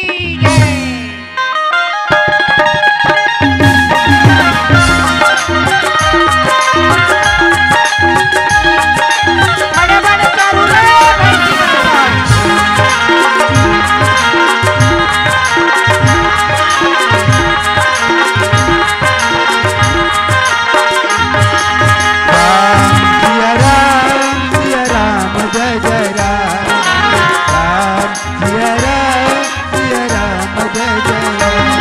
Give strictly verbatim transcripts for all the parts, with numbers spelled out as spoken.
की जय। बड़े बड़े चारू रे भैंसी। राम सिया राम सिया राम जय जय राम। राम सिया राम सिया राम जय जय राम।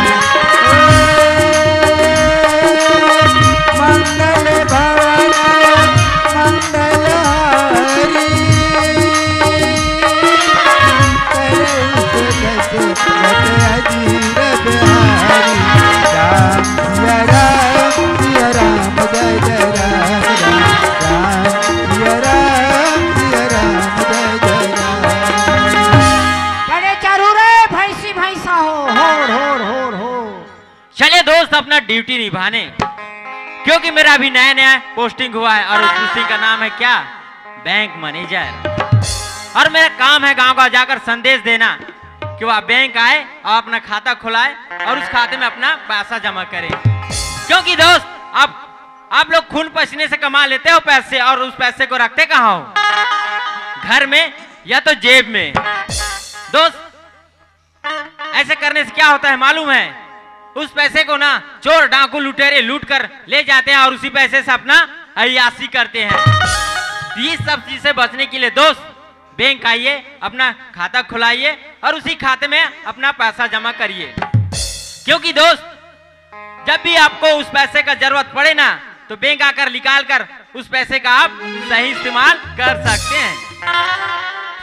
मंगल भवन मंगल हारी। करे सुरत जत अजीर बिहारी। राम सिया राम सिया राम जय जय राम। राम सिया राम सिया राम जय जय राम। बड़े चारू रे भैंसी भैंसा हो, होड़, होड़, होड़, होड़। चले दोस्त अपना ड्यूटी निभाने, क्योंकि मेरा अभी नया नया पोस्टिंग हुआ है और उस पोस्टिंग का नाम है क्या? Bank manager. और मेरा काम है गांव गांव जाकर संदेश देना कि वह बैंक आए और अपना खाता खुलाए और उस खाते में अपना पैसा जमा करें। क्योंकि दोस्त, आप आप लोग खून पसीने से कमा लेते हो पैसे और उस पैसे को रखते कहाँ हो? घर में या तो जेब में। दोस्त, ऐसे करने से क्या होता है मालूम है? उस पैसे को ना चोर डाकू लुटेरे लूट कर ले जाते हैं और उसी पैसे से अपना अय्यासी करते हैं। तो ये सब चीज से बचने के लिए दोस्त, बैंक आइए, अपना खाता खुलाइए और उसी खाते में अपना पैसा जमा करिए। क्योंकि दोस्त, जब भी आपको उस पैसे का जरूरत पड़े ना, तो बैंक आकर निकाल कर उस पैसे का आप सही इस्तेमाल कर सकते हैं।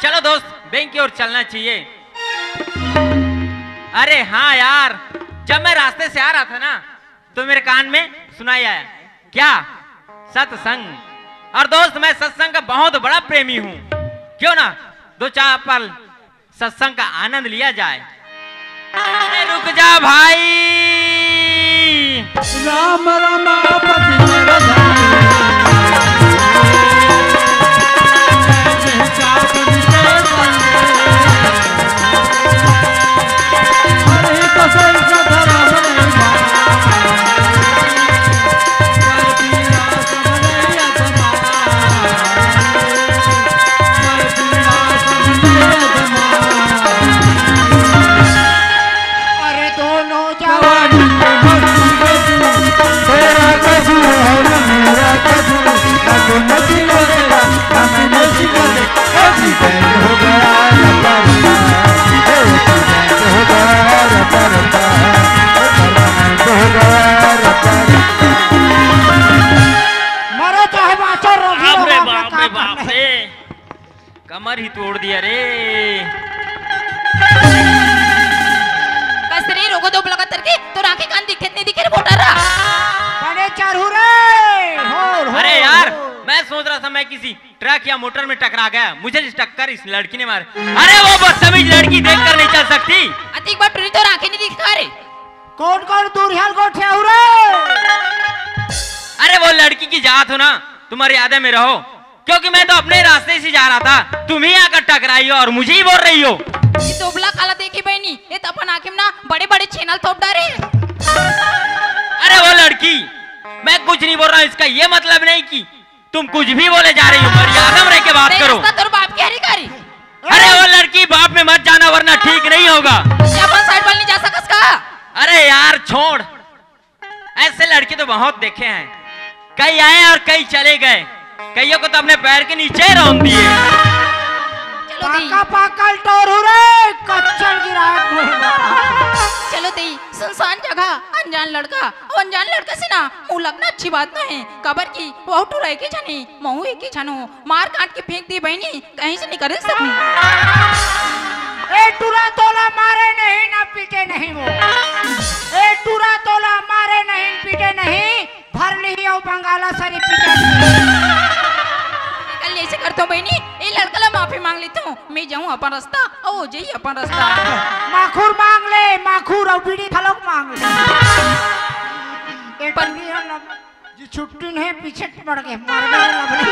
चलो दोस्त, बैंक की ओर चलना चाहिए। अरे हाँ यार, जब मैं रास्ते से आ रहा था ना, तो मेरे कान में सुनाई आया क्या? सत्संग। और दोस्त, मैं सत्संग का बहुत बड़ा प्रेमी हूँ। क्यों ना दो चार पल सत्संग का आनंद लिया जाए। अरे रुक जा भाई। राम रमापति वरदानी। अरे दोनों जवानी के मस्ती में तू, तेरा कसूर है ना मेरा कसूर, ना तू नदी लगे, ना मैं नदी लगे, accident हो गया रबर का, accident हो गया रबर का, permanent हो गया रबर का। मरो चाहे बाँचो, रोगी बाप रे, होगा, बाप का रे, बाप करना है? रे। कमर ही तोड़ दिया रे। कस रे, रोगो दो लगा तरके, तोर आंखें कान दिखे नहीं दिखे रे मोटरा। बड़े चारू रे, होर, होर, अरे यार, होर। मैं सोच रहा था मैं किसी ट्रक या मोटर में टकरा गया, मुझे इस टक्कर इस लड़की ने मारे। अरे वो बदतमीज लड़की देखकर नहीं चल सकती। अतिक बार टुरी तोर आंखें नहीं दिखा रे। कौन कौन दूरियाल गोठिया हो रे? अरे वो लड़की की जात हो ना, तुम्हारे याद में रहो। क्योंकि मैं तो अपने रास्ते से जा रहा था, तुम ही आकर टकराई हो और मुझे ही बोल रही हो। ये दोबला काला देखी बहनी, ये तो अपन आँखें में ना बड़े-बड़े छेनल थोप डारे। अरे वो लड़की, मैं कुछ नहीं बोल रहा हूँ, इसका ये मतलब नहीं कि तुम कुछ भी बोले जा रही हो, मर्यादा में रह के बात करो। रास्ता तोर बाप के हरी कारी। अरे वो लड़की, बाप में मत जाना वरना ठीक नहीं होगा। ये अपन साइड वाल नहीं जा सकस का? अरे यार छोड़, ऐसे लड़के तो बहुत देखे हैं, कई आए और कई चले गए, कईयों को तो अपने पैर के नीचे रौंद दिए। चलो दी। पाका पाकल टोरू रे, कच्चल गिराए मुंह में। चलो दी, सुनसान जगह, अनजान लड़का, अउ अनजान लड़का से ना मुंह लगना अच्छी बात ना है। काबर की वहू टुरा एके झन हे, महू एके झन हों, मार काट के फेंक दी बहिनी, कहीं से निकल सकूं। ए टुरा तोला मारे नहीं ना पीटे नहीं वो। ए टुरा तोला मारे नहीं पीटे नहीं, भर लिही अउ बंगाला सरी पीटे। कल ऐसे करतो बहिनी, ए लड़का ला माफी मांग लेतो, मैं जाऊं अपन रास्ता, अउ ओ जाही अपन रास्ता। माखुर मांग ले, माखुर अउ बीड़ी घलोक मांग ले। ए पर टुरी ह लब-, जी छुट्टी नहीं, पीछे पड़ गए, मर गए लबड़ी।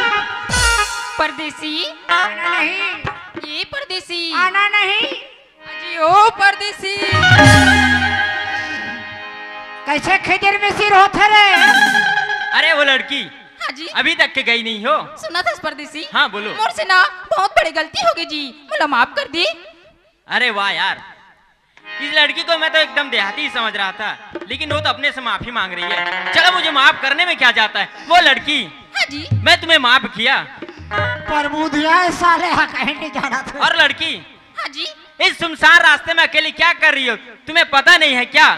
परदेसी। आना नहीं। ये परदेसी। आना नहीं। अजी ओ परदेसी। कैसे खिजर मिसिर होत हे रे? अरे वो लड़की हाँ जी। अभी तक के गई नहीं हो? सुनत हस परदेसी? हाँ, बोलो। मोर से ना बहुत बड़ी गलती हो गई जी, मोला माफ कर दी। अरे वाह यार, इस लड़की को मैं तो एकदम देहाती ही समझ रहा था, लेकिन वो तो अपने से माफी मांग रही है। चलो, मुझे माफ करने में क्या जाता है? वो लड़की, हाँ जी। मैं तुम्हें माफ किया। प्रभु दिया है साले, हाँ, कहीं नहीं जाना था। और लड़की, हाँ जी। इस सुनसान रास्ते में अकेली क्या कर रही हो? तुम्हें पता नहीं है क्या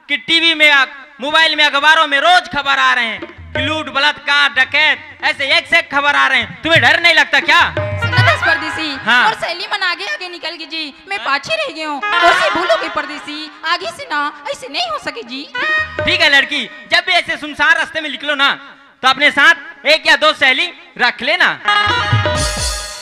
कि टीवी में, अख-, मोबाइल में, अखबारों में रोज खबर आ रहे हैं कि लूट, बलात्कार, डकैत, ऐसे एक से एक खबर आ रहे हैं। तुम्हें डर नहीं लगता क्या? सुनत हस परदेसी, हाँ। मोर सहेली मन आगे आगे निकल गई जी, मैं हाँ। पाछे रह गई हूँ। मोर से भूल हो गई परदेसी, आगे से ना ऐसे नहीं हो सके जी। ठीक है लड़की, जब भी ऐसे सुनसान रास्ते में निकलो ना, तो अपने साथ एक या दो सहेली रख लेना।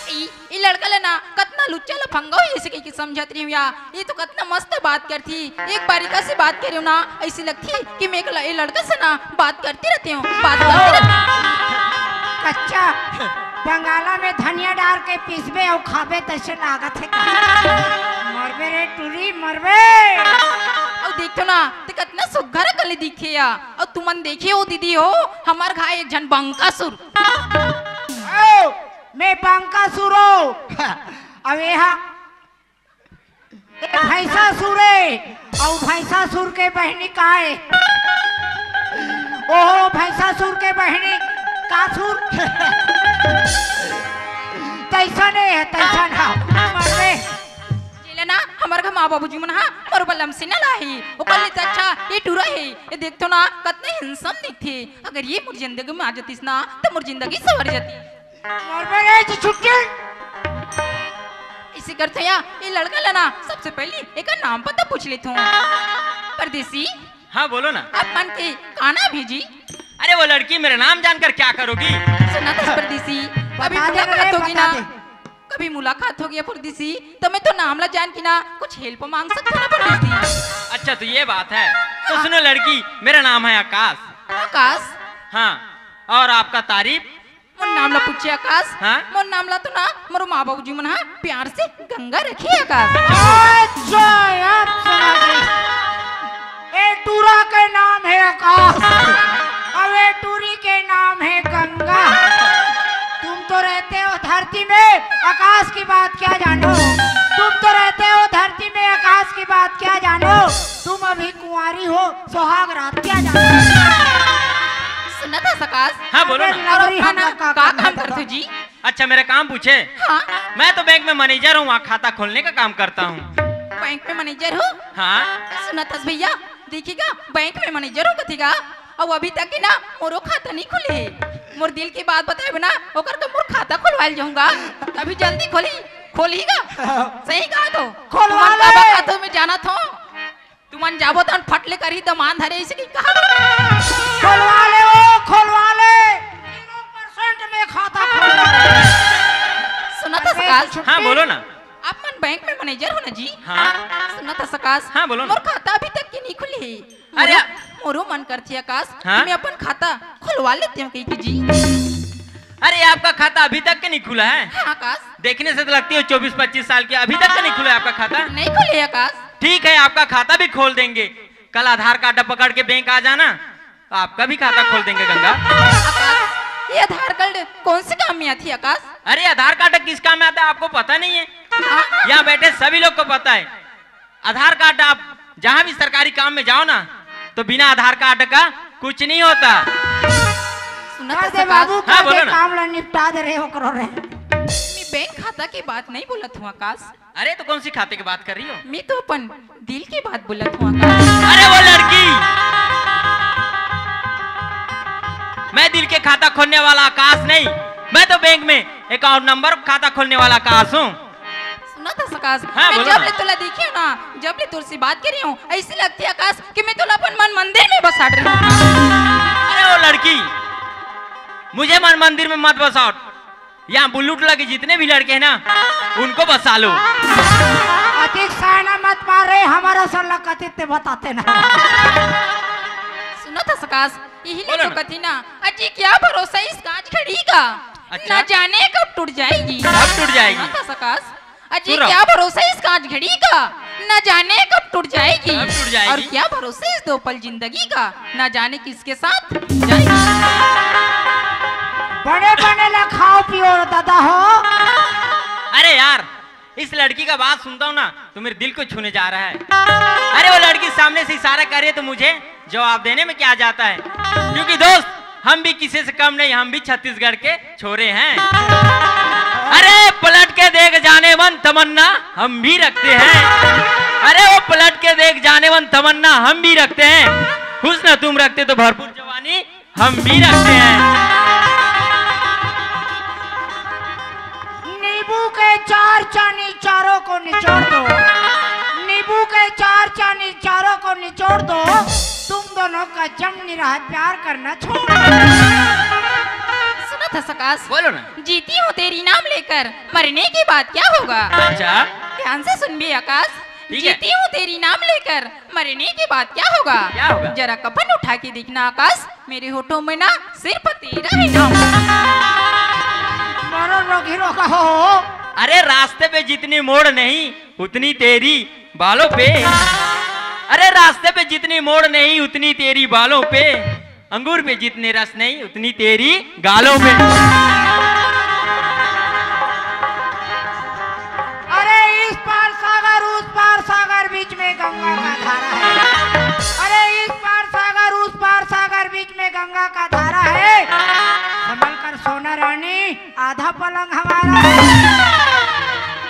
ई, ई लड़का ले ना कतना लुच्चा लफंगा हो, इसे कह के समझत रही हूँ या। ये तो कतना मस्त बात करती, एक बार इका से बात करी हूँ ना, ऐसी लगती कि मैं एक ल-, ये लड़का से ना बात करती रहती हूँ, बात करती रहती हूँ। कच्चा बंगाला में धनिया डाल के पीसबे और खाबे तैसे लागत है का? मरबे रे टूरी, मरबे। और देखो ना, ते कतना सुघर अकन ले दिखे या। अउ तुमन देखे हो दीदी हो, हमर घाय एक झन बंकासुर। ओ, मैं बंकासुर हो। अब ये हा, ये भैंसासुर है, अउ भैंसासुर के बहिनी का है? ओहो, भैंसासुर के बहिनी कासुर। तैसा नहीं है, तैसा ना। मरबे। जेला ना हमर घर माँ बाबूजी मन हा मोर बलम से न लाही। ओकर ले त अच्छा ये टूरा हे। ये देख तो ना कतना handsome दिखथे। अगर ये मोर जिंदगी में आ जतिस ना त मोर जिंदगी सवर जतिस। मरबे रे जी छुट्टी। इसे करथे या ये लड़का ला ना सबसे पहले एकर नाम पता पूछ लेथों। परदेसी। हाँ, बोलो ना। आप मन के का नाम हे जी? अरे, वो लड़की मेरा नाम जानकर क्या करोगी? सुनत हस परदेसी, अभी बता दे रे, मुलाकात होगी बता ना। दे। कभी मुलाकात होगी परदेसी, त मैं तो नाम ला जान के ना कुछ help मांग सकता ना परदेसी। अच्छा, तो ये बात है। तो हाँ। सुनो लड़की, मेरा नाम है आकाश। आकाश? हाँ, और आपका तारीफ? मोर नाम ला पूछे आकाश। हाँ? मोर नाम ला तो ना मोर माँ बाबूजी मन हा प्यार से गंगा रखे आकाश। अच्छा, अब समझ गई। ए टूरा के नाम है आकाश, अब ए टूरी के नाम है गंगा। तुम तो रहते हो धरती में, आकाश की बात क्या जानो। तुम तो रहते हो धरती में, आकाश की बात क्या जानो। तुम अभी कुंवारी हो, सुहाग रात क्या जानो। सुनत हस आकाश? हाँ, बोलो ना। अरे, लवरी, हम लोग का काम करते जी? अच्छा, मेरा काम पूछे? हाँ। मैं तो बैंक में मैनेजर हूँ, वहाँ खाता खोलने का काम करता हूँ। बैंक में मैनेजर हो? हाँ। सुनत हस भैया, देखिगा, बैंक में मैनेजर हो कथिगा, अउ अभी तक के ना मोरो खाता नहीं खुले हे। मोर दिल की बात बताए बिना ओकर का मोर खाता खुलवाए जाऊंगा। अभी जल्दी खोली, खोलीगा। सही कहा तो। खोलवा ले। तुमन का बकातो में जाना था। तुमन जाबो तन फट ले करही दमान धरे इसे की कहा। खोलवा ले ओ, खोलवा ले। Zero percent में खाता खोलवा ले। सुनत हस आकाश? हाँ, बोलो ना। आप मन बैंक में मैनेजर हो ना जी? हाँ। सुनत हस आकाश? हाँ, बोलो ना। मोर खाता अभी तक के नहीं खुले हे। अरे, मोरो, मोरो मन करथे आकाश हाँ? कि मैं अपन खाता खुलवा लेती हूँ कही के जी। अरे, आपका खाता अभी तक के नहीं खुला है? हाँ आकाश। देखने से तो लगती हो चौबीस पच्चीस साल की, अभी तक का नहीं खुला है आपका खाता? नहीं खुले आकाश। ठीक है, आपका खाता भी खोल देंगे। कल आधार कार्ड पकड़ के बैंक आ जाना, आपका भी खाता खोल देंगे गंगा। आकाश, ये आधार कार्ड कौन से काम में आती है आकाश? अरे, आधार कार्ड किस काम में आता है आपको पता नहीं है? हाँ? यहाँ बैठे सभी लोग को पता है। आधार कार्ड, आप जहाँ भी सरकारी काम में जाओ ना, तो बिना आधार कार्ड का कुछ नहीं होता। सुनत हस आकाश? बाबू, हाँ, बोलो ना। काम ला निपटा दे रहे हो करो रे। मैं बैंक खाता की बात नहीं बोलत हूँ आकाश। अरे, तो कौन सी खाते की बात कर रही हो? मैं तो अपन दिल की बात बोलत हूँ आकाश। अरे, वो लड़की, मैं दिल के खाता खोलने वाला आकाश नहीं, मैं तो बैंक में अकाउंट नंबर खाता खोलने वाला आकाश हूँ। सुनत हस आकाश? हाँ, मैं बोलो जब ना। ले तोला देखी हूँ ना, जब ले तोर से बात करी हूँ, ऐसी लगती है आकाश कि मैं तोला अपन मन मंदिर में बसा रही हूँ। अरे वो लड़की, मुझे मन मंदिर में मत बसाओ। यहाँ बुल्लू टोला के जितने भी लड़के हैं ना, उनको बसा लो। अधिक सायना मत मारे, हमारा सल्ला कथित ते बताते ना। सुनत हस आकाश, यही ले बोलो तो ना। कथी ना, अजी क्या भरोसा इस कांच घड़ी का, अच्छा। ना जाने कब टूट जाएगी। कब टूट जाएगी? सुनत हस आकाश, अजी सुन रहा हूँ। क्या भरोसा इस कांच घड़ी का, न जाने कब टूट जाएगी। कब टूट जाएगी? और क्या भरोसा इस दो पल जिंदगी का, न जाने किसके साथ जाएगी। बने बने ला खाओ पियो रे दादा हो। अरे यार, इस लड़की का बात सुनता हूँ ना, तो मेरे दिल को छूने जा रहा है। अरे, वो लड़की सामने से इशारा कर रही है, तो मुझे जवाब देने में क्या जाता है? क्योंकि दोस्त, हम भी किसी से कम नहीं, हम भी छत्तीसगढ़ के छोरे हैं। अरे, पलट के देख जानेमन, तमन्ना हम भी रखते हैं। अरे, वो पलट के देख जानेमन, तमन्ना हम भी रखते हैं। हुस्न तुम रखते तो भरपूर जवानी हम भी रखते हैं। नींबू के चार चानी चारों को निचोड़ दो, नींबू के चार चानी चारों को निचोड़ दो, तुम दोनों का जम नहीं रहा है, प्यार करना छोड़ दो। सुनो तो आकाश, बोलो ना। जीती हूँ तेरी नाम लेकर, मरने के बाद क्या होगा? अच्छा। ध्यान से सुन भी आकाश, ठीक है। जीती हूँ तेरी नाम लेकर, मरने के बाद क्या होगा? क्या होगा? जरा कफन उठा के देखना आकाश, मेरे होठों में ना सिर्फ तेरा ही नाम। मारो रोगी रोगा हो। अरे, रास्ते पे जितनी मोड़ नहीं, उतनी तेरी बालों पे। अरे, रास्ते पे जितनी मोड़ नहीं, उतनी तेरी बालों पे। अंगूर पे जितने रस नहीं, उतनी तेरी गालों में। अरे, इस पार सागर, उस पार सागर, बीच में गंगा का धारा है। अरे, इस पार सागर, उस पार सागर, बीच में गंगा का धारा है। संभल कर सोना रानी, आधा पलंग हमारा है।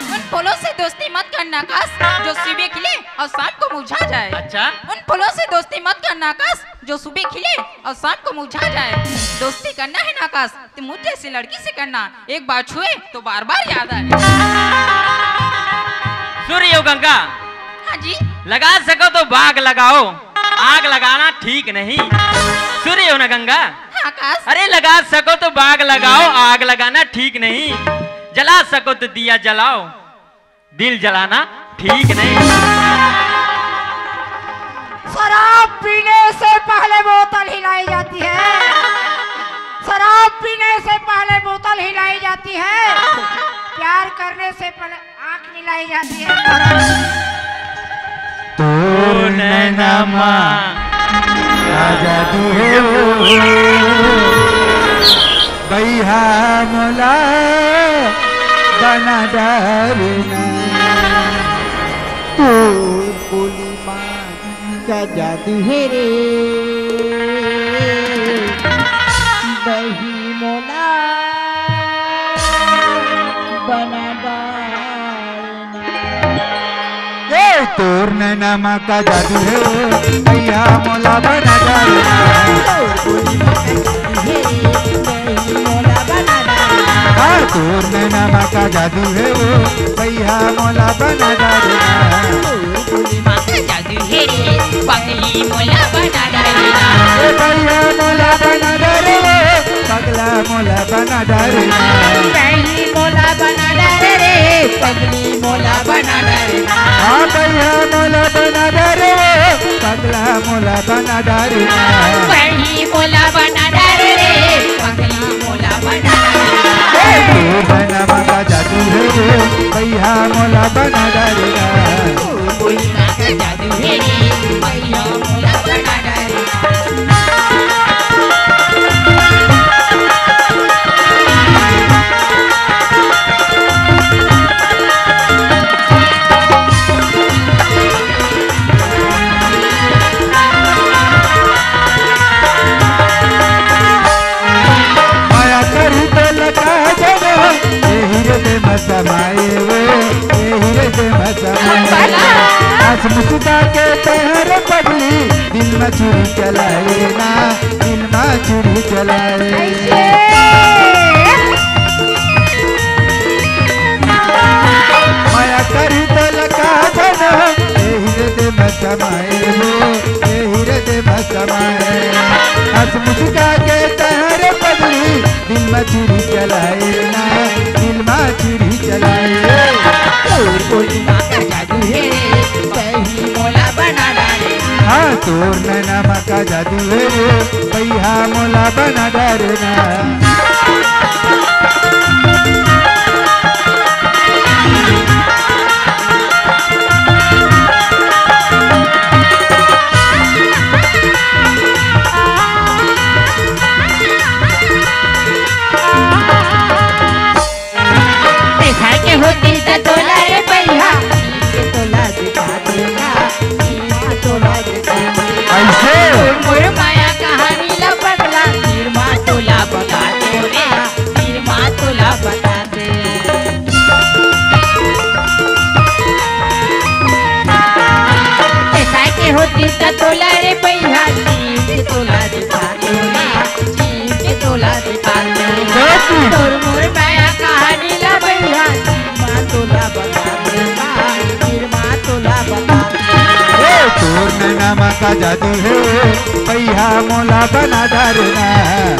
उन फूलों से दोस्ती मत करना आकाश, जो सुबह खिले और शाम को मुरझा जाए। अच्छा। उन फूलों से दोस्ती मत करना आकाश, जो सुबह खिले और शाम को मुरझा जाए। दोस्ती करना है ना आकाश, तो मुझ जैसी लड़की से करना। एक बार छुए तो बार बार याद आए। सुन रही हो गंगा? हाँ जी। लगा सको तो बाग लगाओ, आग लगाना ठीक नहीं। सुन रही हो ना गंगा? हाँ आकाश। अरे, लगा सको तो बाग लगाओ, आग लगाना ठीक नहीं। जला सको तो दिया जलाओ, दिल जलाना ठीक नहीं। शराब पीने से पहले बोतल हिलाई जाती है, शराब पीने से पहले बोतल हिलाई जाती है, प्यार करने से पहले आंख मिलाई जाती है। तोर नैना मा का जादू हो, बइहा मोला बना डारना। तोर बोली मा का जादू हे रे, बही मोला बना डारना। ए, तोर नैना मा का जादू हे, बइहा मोला बना डारना। तोर बोली मा का जादू हे, बही मोला बना डारना। हाँ, तोर नैना मा का जादू हे, बइहा मोला बना डारना। तोर बोली मा का जादू हे रे, पगली मोला बना डारना। ए बइहा मोला बना डारे रे, पगला मोला बना डारना। बही मोला बना डारे रे, पगली मोला बना डारना। हाँ, बइहा मोला बना डारे रे, पगला मोला बना डारना। बही मोला बना डारे रे, पगली मोला बना डारना। ए, तोर नैना मा का जादू हे रे, बइहा मोला बना डारना। तोर बोली मा का जादू हे रे, बइहा मोला बना डारना। माया करी तो लगा जगा, ए हिरदे मसमाए वो, ए हिरदे मसमाए। हंस मुस्कुरा के तैयार पगली, दिल में छुरी चलाए ना, दिल में छुरी चलाए। माया करी तो लगा जगा, ए हिरदे मसमाए वो, ए हिरदे मसमाए। हंस मुस्कुरा के तैयार पगली, दिल में छुरी चलाए ना, दिल में छुरी चलाए। तोर बोली मा का जादू हे, बही मोला बना डारे। हाँ, तोर नैना मा का जादू हे रे, बइहा मोला बना डारना। भैया चीज तोला दिखा दूंगा, चीज तोला दिखा दूंगा। तोर मोर मया कहानी ला भैया चीज मा तोला बता दूंगा, चीज मा तोला बता दूंगा। ए, तोर नैना मा का जादू हे, भैया मोला बना डारना।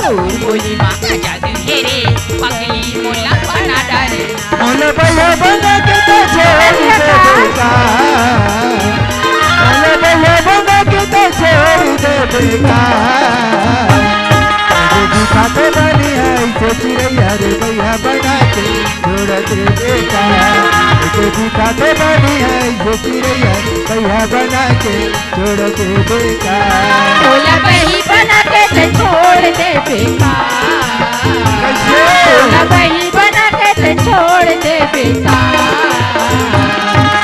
तोर बोली मा का जादू हे रे, पगली मोला बना डारना। मोला भैया बना के तो छोड़ देबे का? मोला भैया बना के तो छोड़ देबे का? एगो दिखाते बानी है ऐसे चिड़ैया रे, भैया बना के छोड़ देबे का? एगो दिखाते बानी है ऐसे चिड़ैया, भैया बना के छोड़ देबे का? मोला बही बना के ते छोड़ देबे का? कैसे? मोला बही बना के ते छोड़ देबे का?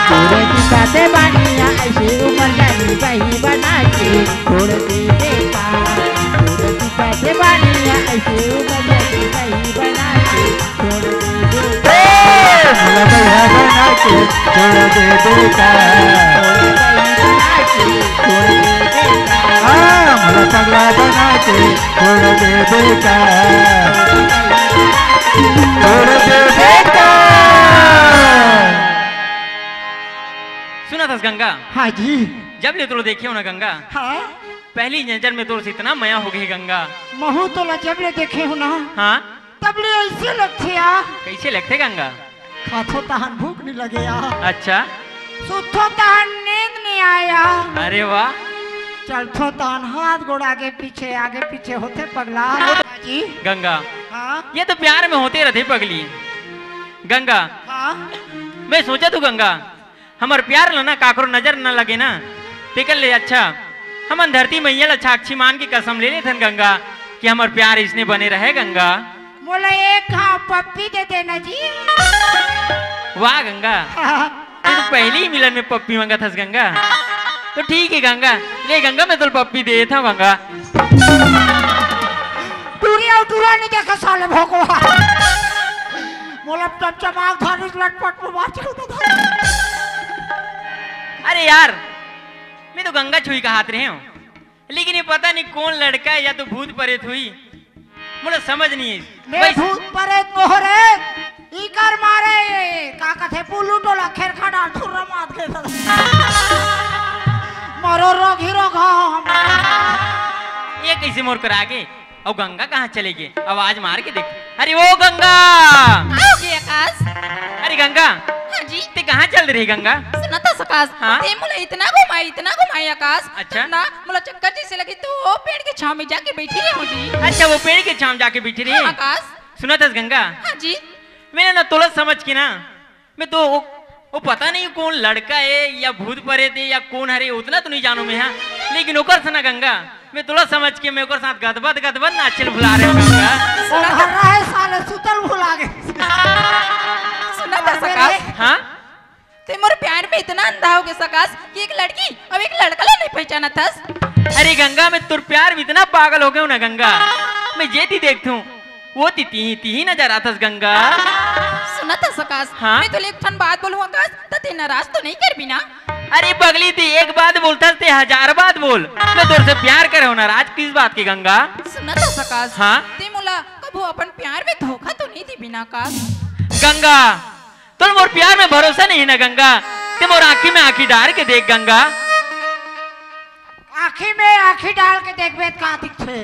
तोरे की साथे बानिया ऐसे उमर जानी बही बना के छोड़ देबे का? तोरे की साथे बानिया ऐसे उमर जानी बही बना के छोड़ देबे का? ए, मोला भैया बना के छोड़ देबे का? हाँ, मोला पगला बना के छोड़ देबे का? छोड़ देबे का? सुनत हस गंगा? हाँ जी। जब ले तोला देखे हों ना गंगा, हाँ। पहली नजर में तोर से इतना मया हो गई गंगा। महू तोला जब ले देखे हों ना, हाँ। तब ले ऐसे लगथे यार। कैसे लगथे गंगा? खाथों तहन भूख नहीं लगे यार। अच्छा। सुतथों तहन नींद नहीं आए यार। अरे वाह। चलथों तहन हाथ गोड़ आगे पीछे, आगे पीछे होथे पगला। जी। गंगा, हाँ। ये तो प्यार में होते रहिथे पगली। गंगा, हाँ। मैं सोचत हों गंगा, हमर प्यार ला ना काकरो नजर न लगे ना, तेकर ले अच्छा हमन धरती मैया ला साक्षी मान के कसम ले लेथन गंगा, कि हमर प्यार इसने बने रहे गंगा। मोला एक घाव पप्पी दे देना जी। वाह गंगा, तू तो पहली ही मिलन में पप्पी मांगत हस गंगा। तो ठीक है गंगा, ले गंगा, मैं तोला पप्पी दे देथों गंगा। टूरी अउ टूरा नहीं देखा साले भोकवा। मोला चमचमात धारिस लटपट में बात करता था। अरे यार, मैं तो गंगा छुई कहात रहे हों, लेकिन ये पता नहीं कौन लड़का है या तो भूत प्रेत होही, मोला समझ नहीं है। मैं वैसे भूत प्रेत नोहरे, इकर मारे, का कथे, बुलू टोला खेरखा डाल ठुर्रा मार के। मरो रोगी रोग हो हम। ये कैसे मोर कर आगे? अउ गंगा कहाँ चले गे? आवाज मार के देख। अरे ओ गंगा! आओ गे आकाश। अरे गंगा! हाँ जी। ते कहाँ चल रही गंगा? सुनत हस आकाश। हाँ? ते मोला इतना घुमाए, इतना घुमाए आकाश। अच्छा। तब ना मोला चक्कर जैसे लगे तो वो पेड़ के छाँव में जाके बैठी रहे हूँ जी। अच्छा, वो पेड़ के छाँव जाके बैठी रही? हाँ आकाश। सुनत हस गंगा? हाँ जी। मैंने ना तोला समझ के ना मैं तो वो, वो पता नहीं कौन लड़का है या भूत प्रेत है या कौन हरे, उतना तो नहीं जानों मैं, हाँ। लेकिन ओकर से ना गंगा, मैं तोला समझ के मैं ओकर साथ गदबद गदबद नाचे ल भुला रहे हों गंगा। सुनत हस आकाश? हाँ? ते मोर प्यार में इतना अंधा हो गे आकाश कि एक लड़की अउ एक लड़का ला नहीं पहचानत हस। अरे गंगा, मैं तोर प्यार में इतना पागल हो गया हूँ ना गंगा, मैं जेती देखथों वो ती तीही तीही नजर आथस गंगा। सुनत हस आकाश? हाँ? मैं तोला एक ठन बात बोलूँ आकाश, त ते नाराज तो नहीं करबी ना? अरे पगली, ते एक बात बोलथस ते हजार बात बोल, मैं तोर से प्यार करे हों, नाराज किस बात के गंगा? सुनत हस आकाश? हाँ? ते मोला कभू अपन प्यार में धोखा तो नहीं देबी ना आकाश? गंगा, तोला मोर प्यार में भरोसा नहीं ना गंगा, ते मोर आँखी में आँखी डार के देख गंगा। आँखी में आँखी डाल के देखबे त का दिखथे?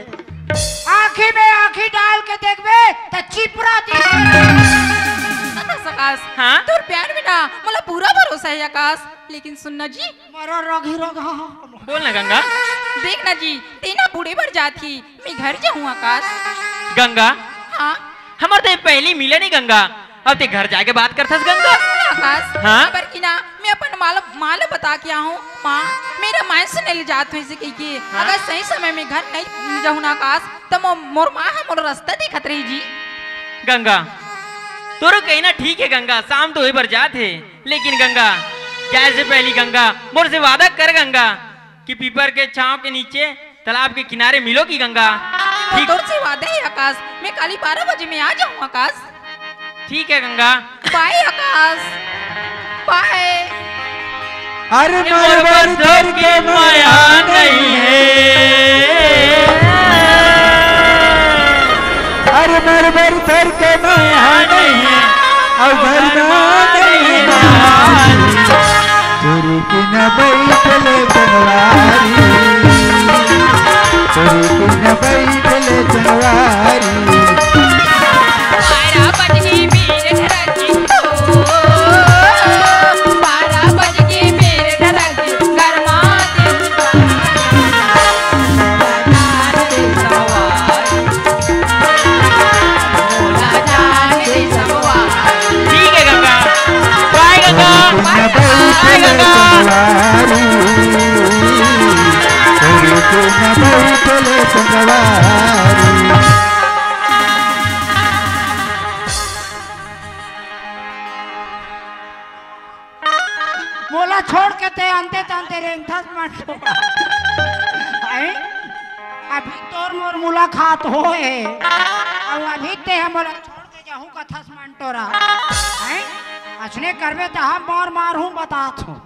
आँखी में आँखी डाल के देखबे त चिपरा दिखथे। सुनत हस आकाश? हाँ? तोर प्यार में ना मोला पूरा भरोसा है आकाश, लेकिन सुन ना जी। मरो रोगी रोग हो। बोल ना गंगा। देख ना जी, ते ना बूढ़े बर जात ही, मैं घर जाहूँ आकाश। गंगा। हाँ? हमर तो ये पहली मिलन हे गंगा, अब ते घर जाके बात करथस गंगा। आकाश, हाँ? पर कि ना, मैं अपन माँ ल, माँ ल बता के आहूँ। माँ, मैं रामायण सुने ल जात हूँ इसे कहिके। हाँ? अगर सही समय में घर नहीं जाहूँ ना आकाश, त मो-, मोर माँ ह मोर रास्ता देखत रही जी। गंगा, तोरो कहना ठीक है गंगा, शाम तो होए बर जात हे, लेकिन गंगा, जाए से पहली गंगा, मोर से वादा कर गंगा, कि पीपर के छांव के नीचे तालाब के किनारे मिलोगी गंगा। ठीक। तोर से वादा है आकाश, मैं काली बारह बजे में आ जाऊँ आकाश। ठीक है गंगा। बाय आकाश, बाय। अरे मोर बर धर के मया नहीं हे। अरे मोर बर धर के मया नहीं हे। अउ घर में नहीं हे। तोरे के न बैठले संगवारी। तोरे के न बैठले संगवारी। बारह बज के बेर धरती हो, बारह बज के बेर धरती, गरमा दे। ठीक है गंगा, बाय गंगा, बाय गंगा। मोला छोड़ के ते अंते तंते रेंगथस मंटो। हैं? अभी तोर मोर मुलाकात होए हे। अउ अभी ते ह मोला छोड़ के जाहू कथस मंटोरा। हैं? अइसने करबे त हम मार मारहूं, बतात हूं।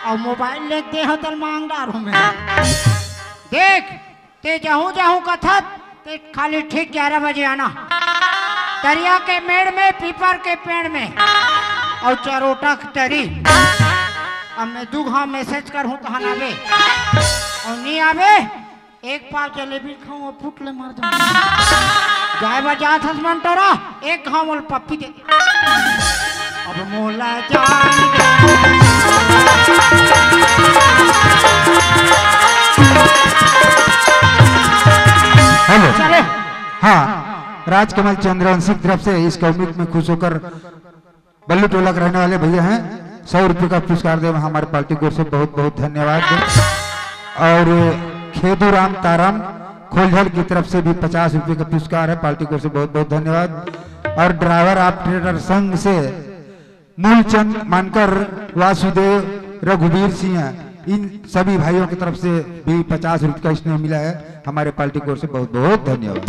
अउ मोबाइल लेके दे हो तल मांग डारहूं मैं। देख, ते जाहूं जाहूं कथस, ते खाली ठीक ग्यारह बजे आना। तरिया के मेड़ में, पीपर के पेड़ में, अउ चरोटा के तरी। अब मैं दू घांव message करहूं, तहां आबे, अउ नी आबे, एक पाव जलेबी खाहूं अउ फुट ले मर जाहूं। जाय बर जात हस मंटोरा, एक घांव मोला पप्पी दे। अब मोला जान दे। हेलो। चलो। हाँ, राजकमल चंद्रवंशी की तरफ से इस कॉमिक में खुश होकर बल्लू टोला के रहने वाले भैया हैं, सौ रुपये का पुरस्कार दे, हमारे पार्टी की ओर से बहुत बहुत धन्यवाद। और खेदू राम ताराम खोलझल की तरफ से भी पचास रुपये का पुरस्कार है, पार्टी की ओर से बहुत बहुत धन्यवाद। और ड्राइवर ऑपरेटर संघ से मूलचंद मानकर, वासुदेव, रघुवीर सिंह, इन सभी भाइयों की तरफ से भी पचास रुपये का स्नेह मिला है, हमारे पार्टी की ओर से बहुत बहुत धन्यवाद।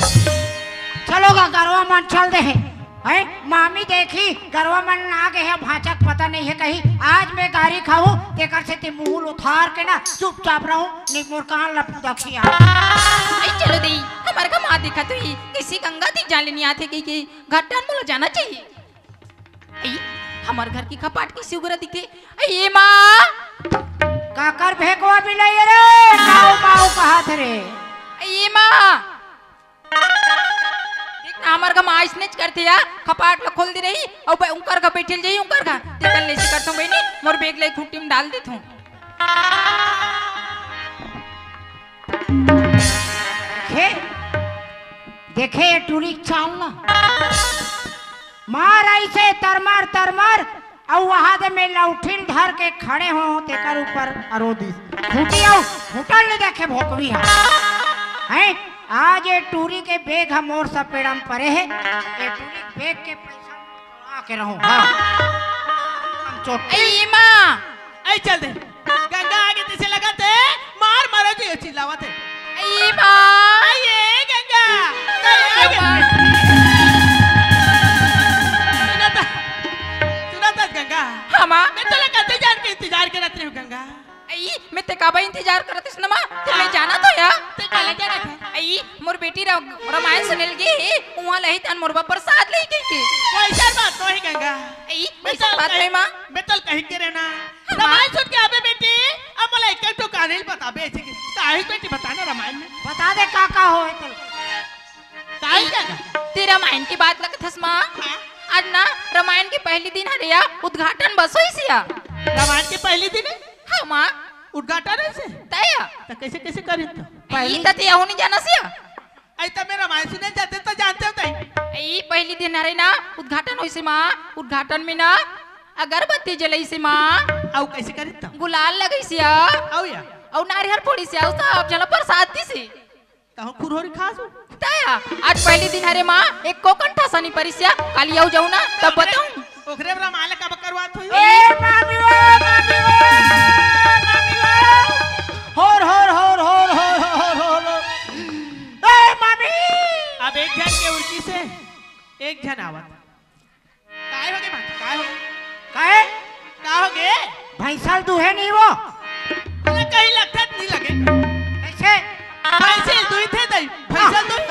चलो गा, गरवा मन चल दे हे। हैं? मामी देखी, गरवा मन आ गे हे, भांचा के पता नहीं हे कहीं। आज मैं गारी खाहूं, तेकर से ते मुंह उथार के ना चुपचाप रहू, नहीं मोर कान ला पूदा खिया। अई चलो दई, हमर का मां देखत होही, किसी गंगा ती जान लेनी आथे कि, कि घट्टन मोला जाना चाहिए। अई, हमर घर की खपाट किसी उगरा दिखे। अई, ए मां! काकर भेकवा बिलई रे, माऊ, माऊ कहत रे। अई, ए मां! देख ना, हमर घर में आइसनेच करथे यार, खपाट ला खोल दे रही, अउ ब-, उंकर घर बैठल जाई, उंकर घर। तेकर ले से करथों बहिनी, मोर बेग ला खूंटी में डाल देथों। खे, देखे ये टूरी के चाल ना। मार अइसे तरमर, तरमर, अउ वहां दे में लौठिन धर के खड़े हो, तेकर ऊपर अरो दिस। खूंटी अउ खूंटल ले देखे भोकवी हा। हैं? आज ये टूरी के बेग ह मोर सपेड़ा में परे हे। ये टूरी के बेग के पैसा में तोड़ा के रहूं। हाँ। हम चोट। ए मां! ए चल दे। गंगा आगे तइसे लगत हे, मार मारो जी, चिल्लावत हे। ए मां! ए गंगा! ए गंगा! सुनत, सुनत गंगा। हाँ मां। मैं तोला कते जान के इंतजार करत रही हूँ गंगा। अई, मैं ते काबर इंतजार करत हस न मां? ते मैं जाना तो या। ते काला जाना था? अई, मोर बेटी रा-, रामायण सुने लगी हे, उहाँ लही तन मोर बर प्रसाद लही कहिके। वइसन बात तो हे गंगा। अई, मैं वइसन तो बात कही, हे मां। मैं तो कही के रहना। हाँ, मां। रामायण सुन के आबे बेटी, अब मोला एक ठो कहानी बताबे ऐसे के। काहे बेटी बताना रामायण में? बता दे का का होय तो। काहे गंगा? ते रामायण की बात लगत हस मां। हाँ। आज ना रामायण के पहली दिन हरे या, उद्घाटन बस होइस या। रामायण के पहली दिन हे? हाँ मां। उद्घाटन हे से? तय। त कइसे, कइसे करिन त? पहली त ते अहू नहीं जानस या। अई त मैं रामायण सुने जाते त जानते हो तई। अई पहली दिन हरे ना उद्घाटन होइस हे मां, उद्घाटन में ना अगरबत्ती जलइस हे मां। अउ कइसे करिन त? गुलाल लगइस या। अउ या? अउ नारियल फोड़िस या, अउ सब झन ला प्रसाद दिस हे। तहूं खुरहोरी खास हो। तय, आज पहली दिन हरे मां, एको कन ठसा नी परिस या, काली अउ जाहूं ना, तब बताहूं। ओकरे रामायण ला काबर करवात होही? ए मामी ओ, मामी ओ, मामी ओ। होर, होर, होर। ए मामी। अब एक झन के उरकी से एक झन आवत। काय होगे मां? काय होगे? काय? का होगे? भैंसा ल दूहे नहीं वो। अरे कहीं लगथे त नहीं लगे। कैसे? भैंसी दूही थे दई, भैंसा दूही।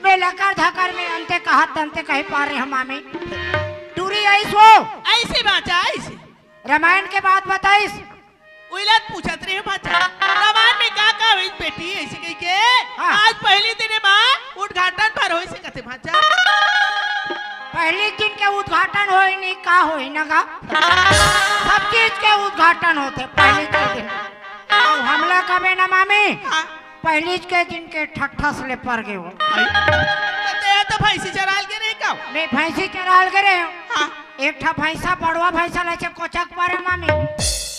मैं लकर धकर में अंते कहा तंते कहीं पार रहे हम मामी। टूरी आइस वो। ऐसे बाचा, ऐसे। रामायण के बात बताइस। उइला त पूछत रहे बाचा। रामायण में का का होइस बेटी, ऐसे कही के। हाँ। आज पहली दिन माँ उद्घाटन पर होइस कथे बाचा। पहली दिन के उद्घाटन होई नहीं, का होई ना गा? सब चीज के उद्घाटन होथे पहली के दिन। अब हमला कबे ना मामी, हाँ। पहली के दिन के ठट्ठस ले पर गए वो। आई। तो ते तो भैंसी चराल के नहीं का? मैं भैंसी चराल के रहे हूँ। हाँ। एक ठा भैंसा, बड़वा भैंसा ले छे कोचक पर है मामी।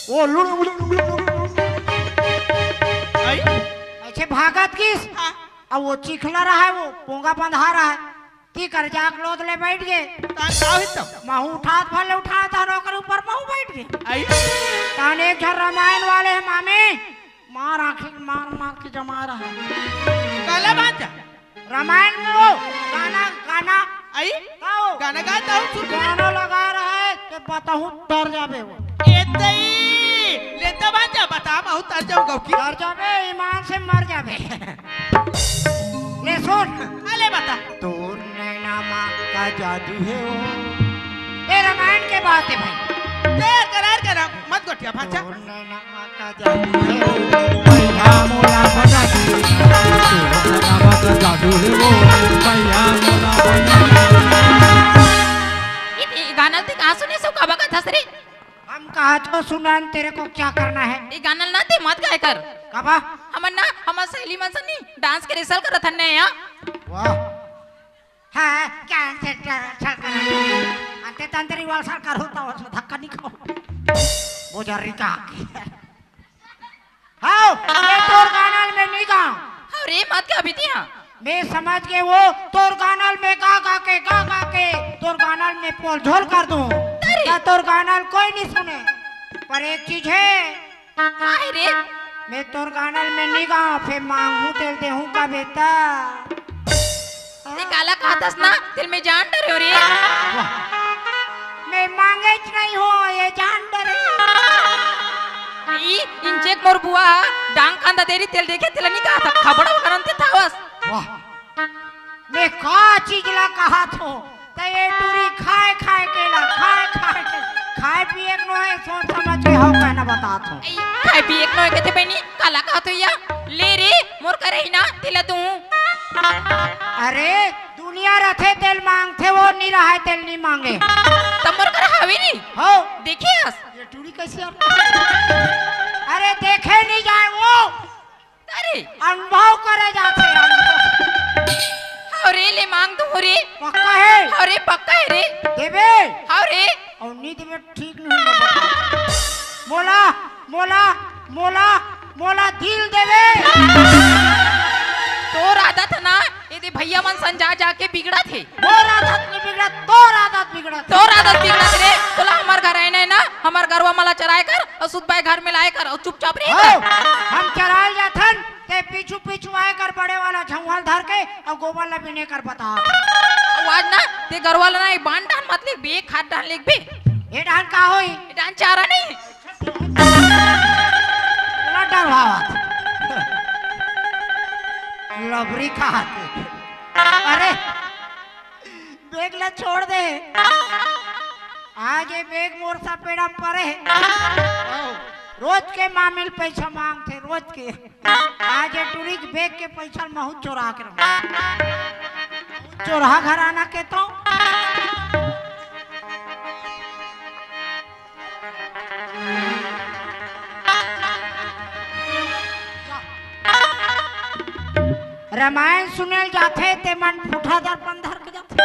वो लुड़, लुड़, लुड़, लुड़, लुड़। आई। ऐसे भागत किस? हाँ। अब वो चिखला रहा है, वो पोंगा बंधा रहा है। ती कर जाक लोद ले बैठ गए। तान का होई तब? महू उठात भले उठात हन, ओकर ऊपर महू बैठ गए। आई? तान एक झन रामायण वाले हैं मामी, मार आँखी मार मार के जमा रहा है। काला बात है। रामायण में वो गाना, गाना। आई? का वो? गाना गाता हूँ, सुन। गाना लगा रहा है, तो बताऊँ तर जाबे वो। ए तई, लेता बात जा, बता, महू तर जाऊँ गौकी। तर जाबे, ईमान से मर जाबे। ले सुन। अले बता। तोर नैना मा का जादू है वो। ए रामायण के बात है भाई। तेर करार करा, मत गोठिया भांचा। तोर नैना मा का जादू है वो। भैया मोला बता दे। तोर नैना मा का जादू है वो। भैया मोला बता दे। ये, ये गाना ते कहाँ सुने सो, काबा का थस रे? हम कहा तो सुनन, तेरे को क्या करना है? ये गाना ना ते मत गाय कर। काबा? हमन ना, हमर सहेली मन सनी डांस के रिहर्सल करत हन ने यहाँ। वाह। हाँ, क्या है, क्या है, क्या है, क्या है? अंते तंते रिहर्सल कर होता हो, सो धक्का नहीं खाओ। वो जर्री का आके। हाँ, ये तोर गाना ल मैं नहीं गाऊं। अरे, मत गा बिटिया। मैं समझ के वो तोर गाना ल मैं गा गा के, गा गा के, तोर गाना ल मैं पोल झोल कर दूं। अरे। ता तोर गाना ल कोई नहीं सुने। पर एक चीज है, काहे रे? मैं तोर गाना ल मैं नहीं गाऊं, फिर मांगू तेल देहूं का बेटा। ते काला कहतस ना, तेल मैं जान डरे हो रे। मैं मांगे च नहीं हो, ये जान डरे। ई इंचेक मोर बुआ डांग कांदा देरी तेल देखे तेला नहीं कहा था, खबड़ा वगैरह ते थावस। वाह। मैं का चीज ला कहा थो, त ये टूरी खाए खाए के ला, खाए खाए के, खाए पिए के नो है, सोच समझ के हो कहना बता थो। ई खाए पिए के नो है कहते बहनी, काला कहा थो या, ले रे, मोर करे ही ना, तेला दूं। अरे, दुनिया रथे तेल मांगथे, वो नहीं रहा है, तेल नहीं मांगे। तब मोर करा हवे नहीं। हो। देखिए आस। ये टूरी कैसे आ-, अरे, देखे नहीं जाए वो। अरे। अनुभव करे जाथे, अनुभव। अरे, ले मांग दूं रे। पक्का है? अरे, पक्का है रे। देबे? अरे। और नहीं देबे, ठीक नहीं होगा। मोला, मोला, मोला, मोला दिल देवे। तोर आदत है ना, यदि भैया मन सन जा जाके बिगड़त हे। मोर आदत नहीं बिगड़त, तोर आदत बिगड़त। तोर आदत बिगड़त रे, तोला हमर घर आए नहीं ना, हमर गरवा मला चराए कर और सुत बाय घर में लाए कर और चुपचाप रहे हो, कर। हम चराए जाथन, ते पीछू पीछू आए कर बड़े वाला झंगवाल धर के और गोबर ला बिने कर बता। और आज ना, ते गरवा ला ना, एक बांध डाल मत लिख बे, एक हाथ डाल लिख बे। ये डाल का होई? ये डाल चारा नहीं। पूरा डरवावत। लबरी कहा के। अरे, बैग ला छोड़ दे। आज ये बैग मोर सपेड़ा परे। रोज के मामिल पैसा मांगथे, रोज के। आज ये टूरी के बैग के पैसा महू चोरा के रहो। चोरहा घराना के तो। रामायण सुने ल जाथे ते मन फूठा दर्पण धर के जाथे।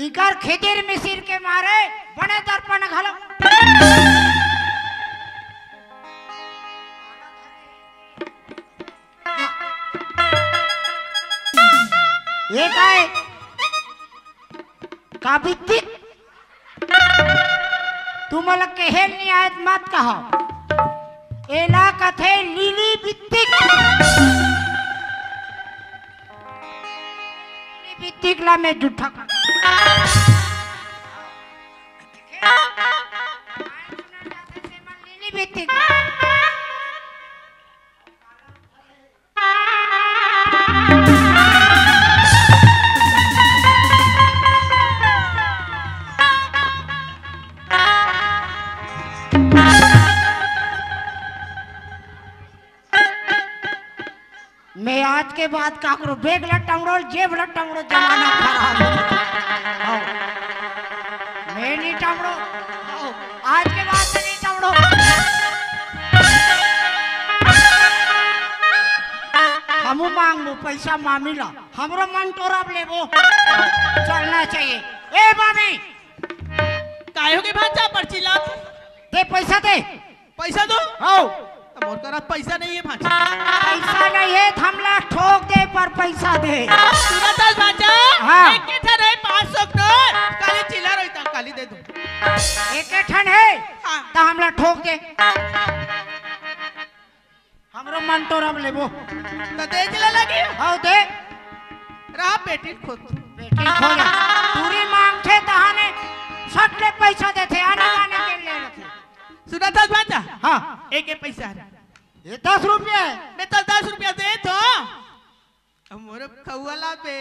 इकर खिदिर मिसिर के मारे बने दर्पण घलो। ये काय? का बित्तिक? तुमन ल कहे ल नहीं आए त मत कहो। एला कथे लीली बित्तिक। लीली बित्तिक ला मैं जूठा कर। पितिक। मैं आज के बाद काकरो बेग ल टंगड़ो, जेब ल टंगड़ो, जमाना खराब हो गया। हव। मैं नहीं टंगड़ो। हव। आज के बाद मैं नहीं टंगड़ो। हमू मांगबो पैसा मामी ला, हमरो मन टोरब लेबो। चलना चाहिए। ए मामी, काय हो गे भांचा, पर्ची ला। दे पैसा दे। पैसा दो। हव। त मोर करा पैसा नहीं है भांचा। पैसा नहीं है त हमला ठोक दे पर पैसा दे। सुनत हस भांचा? हाँ। एक के ठन है पाँच सौ के नोट, काली चिल्ला रही त काली दे दो। एक के ठन है? हाँ। त हमला ठोक दे। हमरो मन टोरब लेबो। त दे चिल्ला लगी? हव दे। रहा बेटी खुद। बेटी खोजा। टूरी मांगथे तहाने सट ले पैसा देथे, आने जाने के ले लेथे। सुनत हस भांचा? हाँ। एक, एक पैसा है। ये दस रुपया है। मैं तो दस रुपया दे तो। अब मोर खउआ ला बे।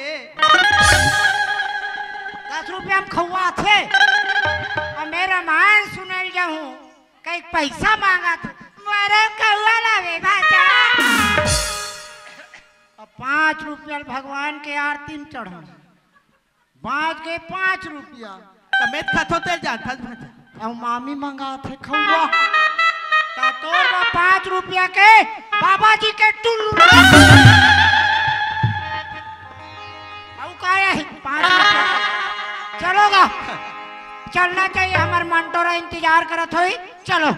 दस रुपया में खउआ थे। अब मैं रामायण सुनल जाहूँ, कहीं पैसा मांगथे। मोर खउआ ला बे भांचा। अब पाँच रुपया भगवान के आरती में चढ़ा। बाँच गे पाँच रुपया। त मैं खाथो तेल जानथस भांचा। अउ मामी मंगाथे खउआ। त तोर बर पाँच रुपया के बाबा जी के टुल्लू। अउ का हे? पाँच रुपया। चलो गा। चलना चाहिए, हमर मंटोरा इंतजार करत होई। चलो।